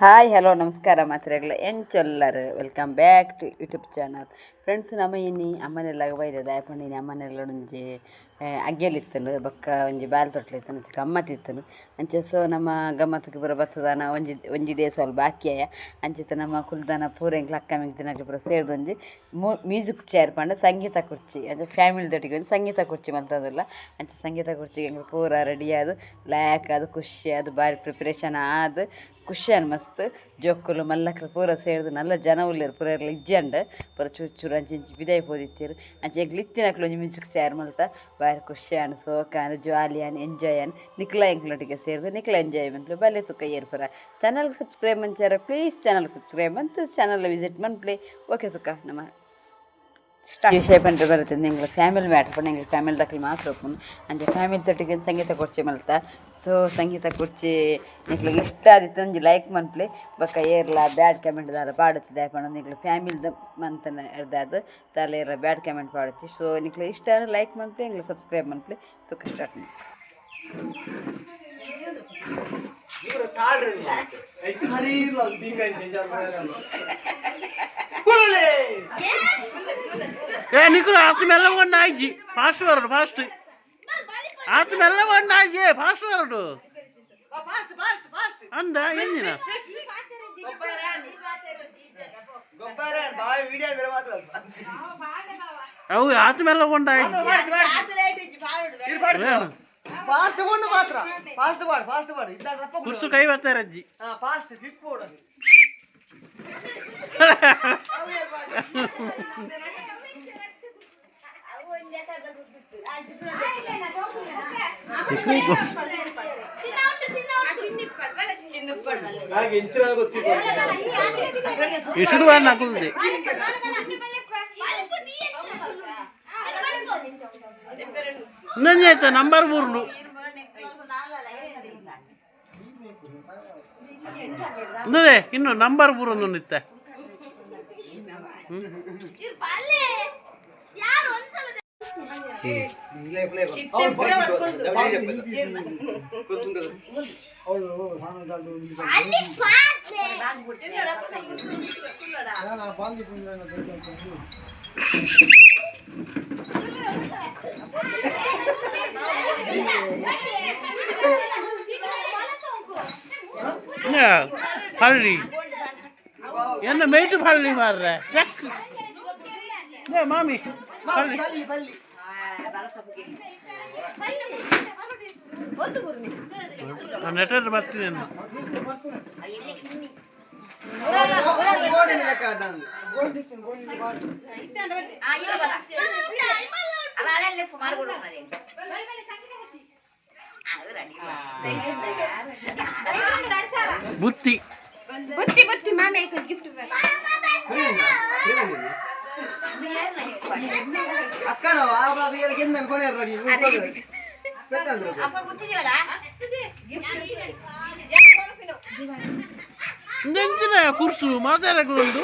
Hi hello ನಮಸ್ಕಾರ ಮಾತ್ರೆಗಳ ಎಂಚೊಲ್ಲರು. Welcome back to YouTube channel. Friends, ನಮ್ಮ ಇನಿ ಅಮ್ಮನೆಲ್ಲ ಬೈದೆ ದಾಯಪಂಡಿನಿ. ಅಮ್ಮನೆಲ್ಲ ಒಂಜಿ ಅಗ್ಗೆಲಿತ್ತನು, ಬೊಕ್ಕ ಒಂಜಿ ಬಾಲ್ ತೊಟ್ಲಿತ್ತನು, ಗಮ್ಮತ್ತಿತ್ತನು ಅಂಚೆ. ಸೊ ನಮ್ಮ ಗಮ್ಮತ್ತಿಗೆ ಪೂರ ಬತ್ತದಾನ ಒಂಜಿ ಒಂಜಿ ಡೇಸ್ ಅಲ್ ಬಾಕಿಯಾಯ. ಅಂಚಿತ್ತ ನಮ್ಮ ಕುಲ್ದಾನ ಪೂರ ಎಂಕ್ಲ ಅಕ್ಕ ಮಿಗ್ದಿನಕ್ಲು ಪೂರ ಸೇರ್ದು ಒಂಜಿ ಮ್ಯೂಸಿಕ್ ಚೇರ್ ಪಂಡ ಸಂಗೀತ ಕುರ್ಚಿ, ಅಂಚೆ ಫ್ಯಾಮಿಲಿ ದೊಟ್ಟಿಗೆ ಒಂಜಿ ಸಂಗೀತ ಕುರ್ಚಿ ಮಲ್ತದಲ್ಲ. ಅಂಚೆ ಸಂಗೀತ ಕುರ್ಚಿಗೆ ಎಂಕ್ಲು ಪೂರ ರೆಡಿ ಆದ್, ಲಾಯ್ಕ್ ಆದ್, ಖುಷಿ ಆದ್, ಬಾರಿ ಪ್ರಿಪ್ರೇಷನ್ ಆದ್, ಖುಷಿಯಾನ್ ಮಸ್ತ್. ಜೋಕುಲು ಮಲ್ಲಕ್ಲು ಪೂರ ಸೇರ್ದು ನಲ್ಲ ಜನ ಉಲ್ಲೆರ್. ಪೂರ ಏರ್ಲ ಇಜ್ಜಂಡ್, ಪೂರ ಚೂರು ಚೂರು ಅಂಚೆ ಇಂಚಿ ಪಿದಾಯಿ ಪೋದಿತ್ತೆರ್. ಅಂಚೆ ಎಂಕ್ಲು ಇತ್ತಿನಕ್ಲು ಒಂಜಿ ಮ್ಯೂಸಿಕ್ ಚೇರ್ ಮಲ್ತ ಬಾರಿ ಖುಷಿ ಆಂಡ್, ಸೋಕಾಂಡ್, ಜಾಲಿ ಆಂಡ್, ಎಂಜಾಯ್ ಆಂಡ್. ನಿಕ್ಲ ಎಂಕ್ಲೊಟ್ಟಿಗೆ ಸೇರ್ದು ನಿಕ್ಲ ಎಂಜಾಯ್ ಮನ್ಪುಲೆ. ಬಲ್ಲೆ ತುಕ ಏರ್ ಪೂರ ಚಾನಲ್ ಸಬ್ಸ್ಕ್ರೈಬ್ ಮಂಚಾರ, ಪ್ಲೀಸ್ ಚಾನಲ್ ಸಬ್ಸ್ಕ್ರೈಬ್ ಮಂತ್ ಚಾನಲ್ ವಿಸಿಟ್ ಮನ್ಪುಲೆ. ಓಕೆ, ತುಕ ನಮ್ಮ ಸ್ಟಾರ್ಟ್. ವಿಷಯ ಪಂಡ್ರೆ ಬರುತ್ತೆ ಎಂಕ್ಲ ಫ್ಯಾಮಿಲಿ ಮ್ಯಾಟ್ರ್ ಪಂಡ ಎಂಕ್ಲ ಫ್ಯಾಮಿಲಿ ದಕ್ಲು ಮಾತ್ರ ಉಪ್ಪುನು. ಅಂಚೆ ಫ್ಯಾಮಿಲಿ ದೊಟ್ಟಿಗೆ ಸಂಗೀತ ಕುರ್ಚಿ ಮಲ್ತ. ಸೊ ಸಂಗೀತ ಕುರ್ಚಿ ನಿಕ್ಲೆಗ್ ಇಷ್ಟ ಆದಿತ್ತು ಒಂಜಿ ಲೈಕ್ ಮನ್ಪುಲೆ. ಬೊಕ್ಕ ಏರ್ಲ ಬ್ಯಾಡ್ ಕಮೆಂಟ್ ದಾಲ ಪಾಡೊಚ್ಚಿ, ದಾಯೆ ಪಂಡ ನಿಕ್ಲೆ ಫ್ಯಾಮಿಲಿದ ಮಂತನ ಎರ್ದಾದ್ ದಾಲ ಏರ್ಲ ಬ್ಯಾಡ್ ಕಮೆಂಟ್ ಪಾಡೊಚ್ಚಿ. ಸೊ ನಿಕ್ಲೆ ಇಷ್ಟ ಆಂಡ ಲೈಕ್ ಮನ್ಪುಲೆ, ಎಂಕ್ಲೆ ಸಬ್ಸ್ಕ್ರೈಬ್ ಮನ್ಪುಲೆ. ತುಕ ಸ್ಟಾರ್ಟ್. ಏ ನಿಕುಲು ಆತ ಮೆಲ್ಲ ಕೊಂಡ ಆಯ್ಜಿ, ಫಾಸ್ಟ್ ಬರಡು, ಫಾಸ್ಟ್. ಆತ ಮೆಲ್ಲ ಕೊಂಡ ಆಯ್ಜಿ, ಫಾಸ್ಟ್ ಬರಡು ಅಂದ ಎಂಜಿನ. ಅವು ಆತ ಮೆಲ್ಲ ಕೊಂಡ ಆಯ್ಜಿ. ಫಾಸ್ಟ್ ಕೊಂಡು ಮಾತ್ರ ಫಾಸ್ಟ್ ಮಾಡು, ಫಾಸ್ಟ್ ಮಾಡು, ಇಲ್ಲ ರಪ್ಪ. ಕುರ್ಸು ಕೈ ಬರ್ತಾರೆ ಅಜ್ಜಿ. ಹಾ, ಫಾಸ್ಟ್ ಫಿಕ್ ಕೊಡು. ಇಸುರು ನಕುಲ್ದೆ. ಇನ್ನೊಂದು ನಂಬರ್ ಮೂರು ಇನ್ನದೇ, ಇನ್ನು ನಂಬರ್ ಮೂರು ಒಂದೊಂದಿತ್ತ. ಫಳ್ಳಿ ಎನ್ನ ಮೇಯ್ತು ಫಳ್ಳಿ ಮಾರ್ರೆ ಚೆಕ್ ಏ ಮಾಮಿ ಫಳ್ಳಿ. ಬಲ್ಲಿ ಬಲ್ಲಿ. ನಾನು ನೆಟ್ಟರ್ ಬರ್ತೀನಿ ನಾನು. ಗೋಡಿನ ಲೆಕ್ಕ ನಾನು. ಬುತ್ತಿ. ಬುತ್ತಿ ಬುತ್ತಿ ಮಾಮಿ ಗಿಫ್ಟ್. ಅಕ್ಕ, ನಾವು ಆ ಬಾಬಿಗೆ ಗೆಂದ ಕೊನೆ ರೆಡಿ. ಅಪ್ಪ ಬುತ್ತಿದೀವಲ್ಲ. ಇಂದೆಂಚಿನ ಕುರ್ಸು ಮಾತಾಡಕ್ಲುಂಡು.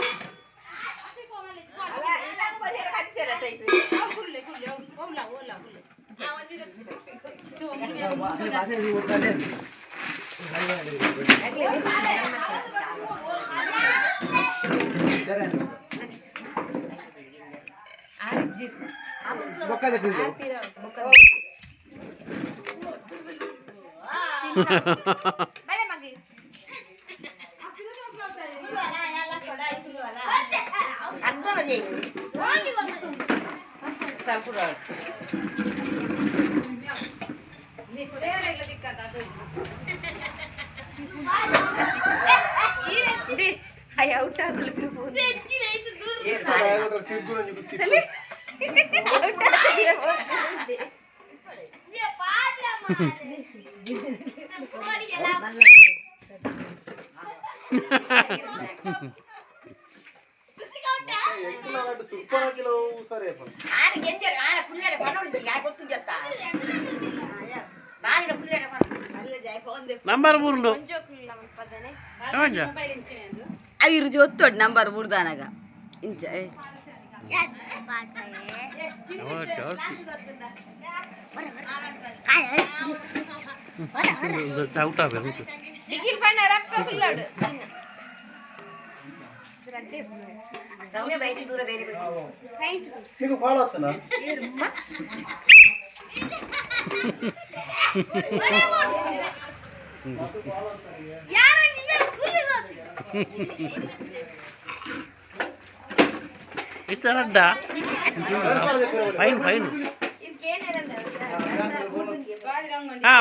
ನಂಬರ್ ಮೂರು. ಅవి ರುಚಿ ಒತ್ತೋಡು ನಂಬರ್ ಮೂರ್ದಾನಾಗ ಇಂಚ ಏ. Okay okay. ಔಟ್ ಆಗಬೇಕು. ಬಿಗಿಲ್ ಬಣ್ಣ ರಪ್ಪ ಕುಲ್ಲಾಡು. నీకు ఫాలో వస్తున్నా. ఇస్తారడ్డ fine fine.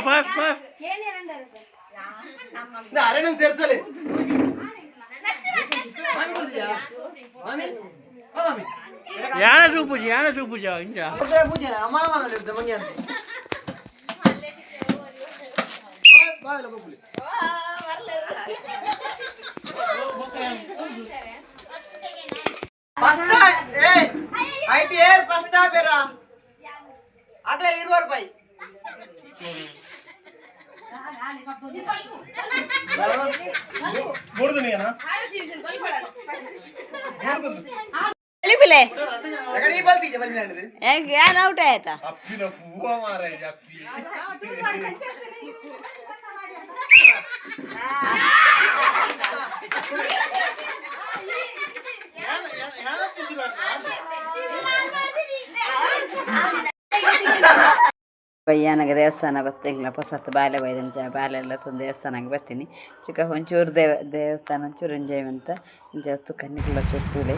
Pass pass. అరే నేను చేర్చలే. మామి కూర్చో. మామి, ఓ మామి. యాన చూపు, యాన చూపు ఇంకా. పూజ అమ్మ మంగి అంతే. First A IT air first Khera ಆಗಲೇ 20 ರೂಪಾಯಿ. ಬಲಿಬಿಲೆ. ಎಕಡೆ ಈ ಬಲ್ತಿಗೆ ಬಲ್ಲಿ ನಡೆದು. ಹೆಂಗೆ ಯಾನ್ ಔಟ್ ಆಯ್ತಾ? ಅಪ್ಪಿನ ಹೂವ ಮಾರಾಯ ಅಪ್ಪಿ. ಬಯ್ಯಾನಗ ದೇವಸ್ಥಾನ ಬತ್ತಿಂಗ್ಲ ಹೊಸತ್ತು ಬಾಲೆ ಬೈದಂಚ ಬಾಲೆ ಎಲ್ಲ ತಂದು ದೇವಸ್ಥಾನಕ್ಕೆ ಬರ್ತೀನಿ. ಚಿಕ್ಕ ಒಂಚೂರು ದೇವಸ್ಥಾನ ಒಂಚೂರು ಎಂಜಾಯ್ ಅಂತ ಇಂಚ ತುಕ್ಕ ನಿಕ್ಲ ಚೂರು ತೂಲೆ.